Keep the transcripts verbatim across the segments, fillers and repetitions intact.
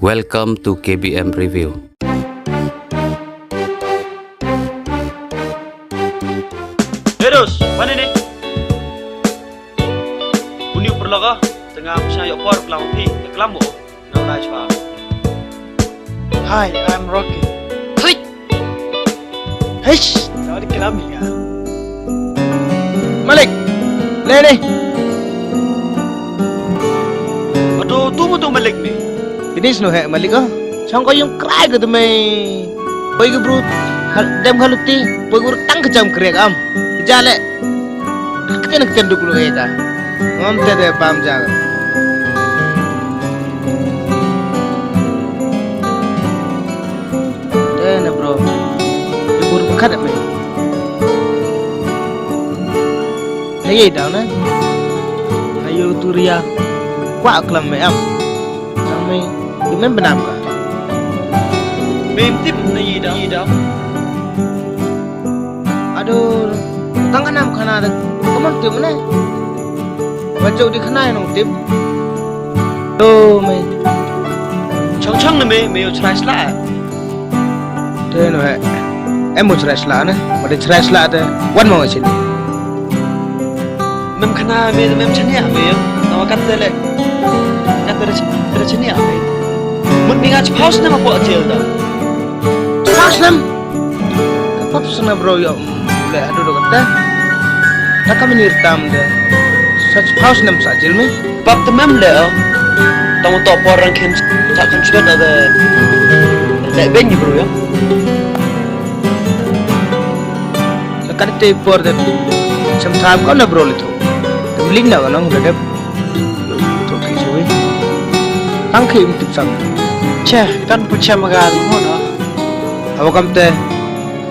Welcome to K B M Review. Hey Ros, mane ne? Uni u paralok ah, tang nga pyrshang ïoh por klam phi, klam mo. Nau nai chwa. Hi, I'm Rocky. Huit. Hish, nau di klam ïa. Malik, le ne. Ato tu mo tu Malik ne. Ini snu he Malik oh. Chong ko yung krai ko tu me. Poi ko brut. Dem khaluti, poi ko tang kejam kriak am. Jale. Ktien ktien duk lu eta. Ngam te de pam jang. Te na bro. Te bur khat me. Hey down na. Ayo turia. Kwa klam me am. Klam me. Ki mem bnam ka. Mem tip na yi da, yi da. Aduh, tang ka nam khana da. Kaman tip ne. Wa jok di khana nong tip. Do me. Chong chong ne me, me yo chrai sla. Te no he. Em mo chrai sla ne. Ma de chrai sla te. Wan mo sini. Mem khana me, mem chania me. Nawa kat te le. Kat te le chania me. Mut mi nga chiphaw snem hapoh jel da. Chiphaw snem? Ka pap snem bro yo. Le hadu do kata. Ta ka minir tam de. Sa chiphaw snem sa jel me. Pap te mem le. Tang to por rang khen sa khen chudot ada. Le ben ni bro yo. Ka kat te por de. Sem tham ka na bro le tu. Ling na ka nong de. Tang ki jui. Tang ki im tip sam. Che, kan pu chem ga mo no. Hawa kam te.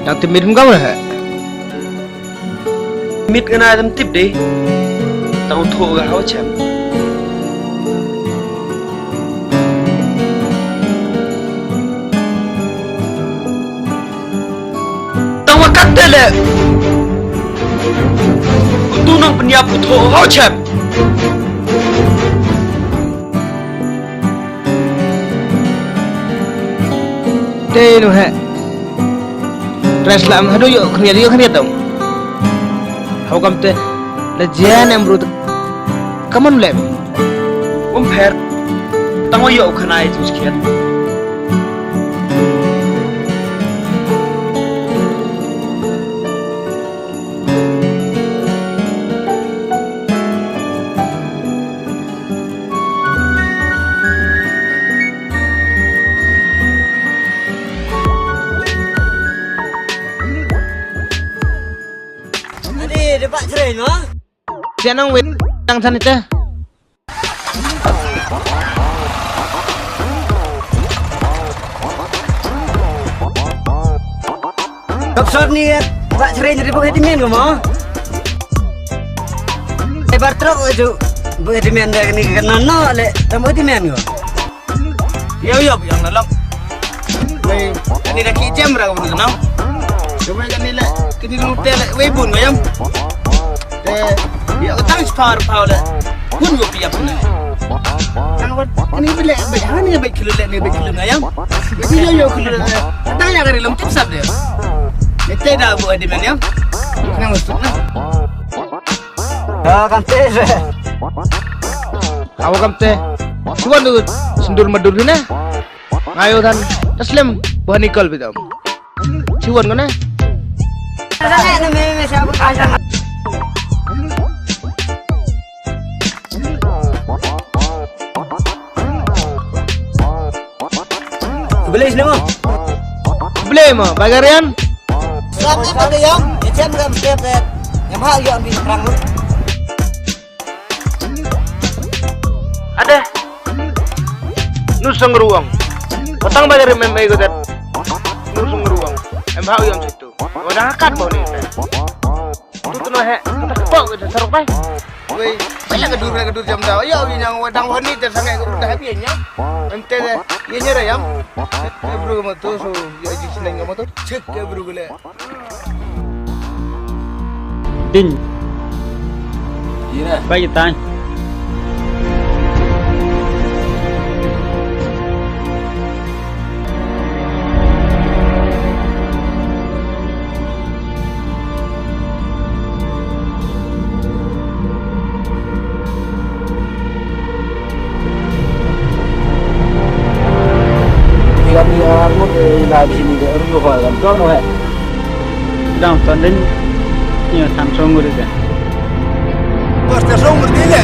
Tang te mit kam he. Mit kana dam tip de. Tang tho ga hawa chem. Tang wa kat te le. Utu nong pynïap u tho hau chem. Te no he. Tres lam hadu yo khniat yo khniat dong. Hau kam te. La jan em brut. Kaman lem. Um pher. Tang wa yo khanai tu skhiat. Ade, de pak cerai no. Sianang wit tang sanita. Doktor ni, eh, ba cerai jadi bukan di men ko mo. Eh, bar truk aju bukan di men dah ni kena no le, tak bukan di men ko. Yo yo yang dalam. Wei, ini dah kicem dah bukan no. Coba kan ni le, kini lu tele, wei bun ko yam. Eh, ya ketang separ pau le. Bun ko pia pun. Tang wat, ini bele, bele, ha ni bele kilo le, ni bele kilo ngayam. Ini yo yo kilo le. Tang ya kari lom tip sap de. Ni te dah bu adi men yam. Nang ustuk na. Ya kan te se. Hawa kam te. Chuan du sindur madur ni na. Ngayo than taslem bu hani kol bidam. Chuan ko na. Bele sini mo. Bele mo, bagarian. Sap ni pada yang, ecem gam step eh. Yang hak yang bin perang lu. Ade. Nu sang ruang. Patang bagarian mem ai ko dat. Nu sang ruang. Em hak yang situ. Wadah akat bau ni. Tu tu no he. Tu tak kepok kita sarok bai. Wei, banyak kedur kedur jam dah. Ya, ini yang wadang wani tersangai kedur dah habis ya. Ente deh. Ini rayam. Cek ke bro kamu tu so. Ya jik seneng kamu tu. Cek ke bro gule. Ding. Ira. Bai tan. Ani ar ngut, eh, la di ni de ru ho lam ton ho he. Dang ton den. Io, tan song ngut de. Pas ta song ngut de le.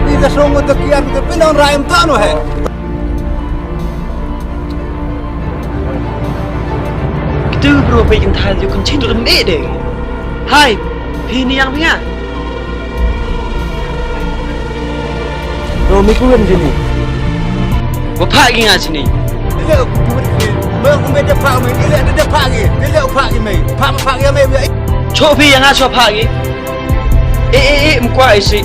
Ni ta song ngut de kian de pin dang rai em ton ho he. Kitu bro pe jing thal ju kun chin rum e de. Hai, phi ni yang phi nga. Bro, mi ku wen jini. Wa phah ki nga jini. Ile ku wen jini. Me ku me de phah me, ile de de phah ki. Ile phah ki me. Phah phah ki me. Cho phi yang a cho phah ki. E e e, mkwa isi.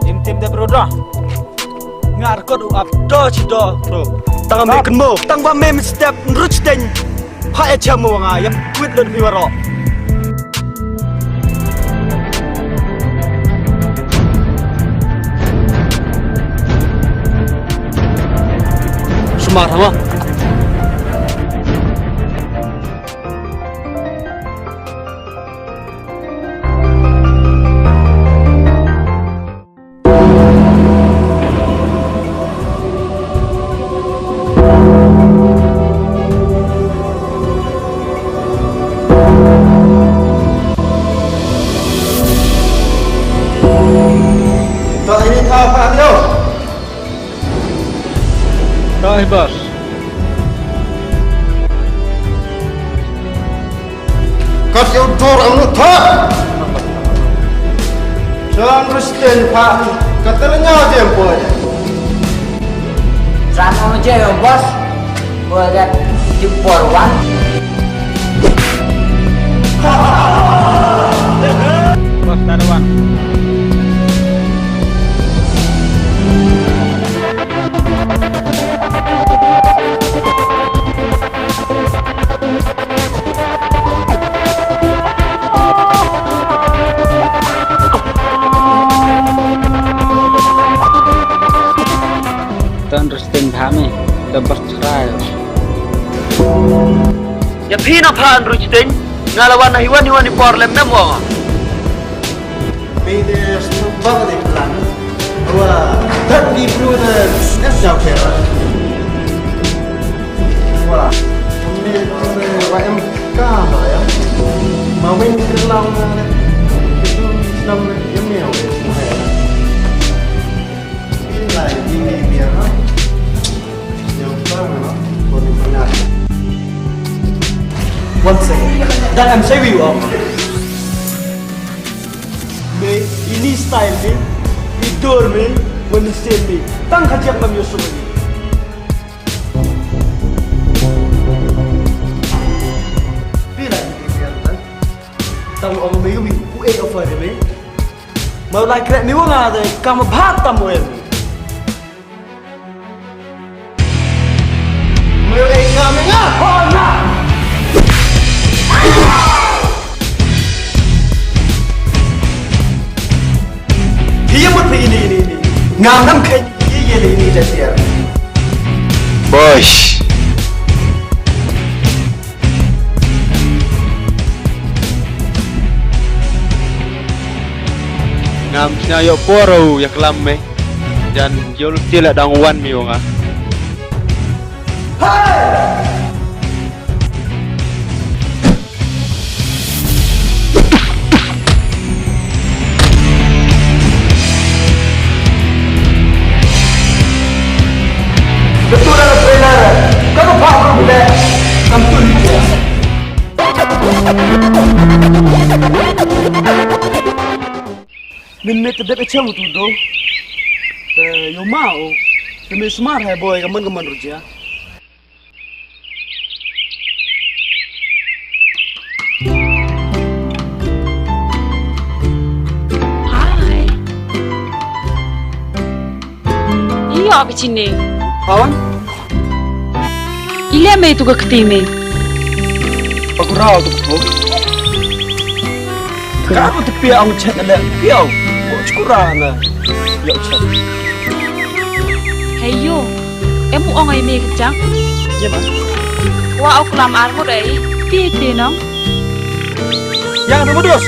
Im tim de bro da. Nga rekod u ap do chi do bro. Tang me kenmo, tang ba me step nruch teng. Ha e chamo nga yam kwit lon phi waro. Sumar hama. Tah ini tah apa dia? Tah, boss. Kat ïa u dur ang lut ha. Shan Rustin pha. Kat tele nya jem poi. Shan ang jem boss. Boy that you for one. Boss that one. Ton Rustin bha me, da bas chrai. Ya phi na pha an Rustin, nga la wan na hiwan hiwan i por lem mem wong. Phi de snu bang de plan. Wa, that di bru de snap jauh kera. Wa, me me wa em ka ya. Ma wen ke lau na de. Itu Islam de ya me wa. Ini lah ini biar ha. Yang pertama, kau ni benar. One second. Dan I'm sorry you are. Me, ini style me, i dur me, wan stem me. Tang ka jam mam yusuf me. Phi la ini biar tang. Tang ong me, me ku e offer me. Mau lai krek me wa nga de kam bha tam wel. Mel ei nga me nga. Ho na. Hiya mut pe ini ini ini. Ngam nam khen ye ye ini ini jatiar. Bosh. Ngam sñiaw ïoh por u ïa klam me. Jan ïoh lute la dang wan mi u nga. Betul ada trailer. Kamu faham belum? Kamu tuh lucu. Min me te dep e chang tu do. Te yo ma o. Te me sumar hai boy kaman kaman ruja. Hi. Ïa, bichine. Pawan? Ile me tu ka kti me. Aku rau tu ko. Ka tu te pia ang chet le pia. Ko chukura na. Yo chet. Hey yo. Em u ong ai me kchang. Ye ma. Wa ok lam ar mo dei. Pi ti nong. Yang tu modus.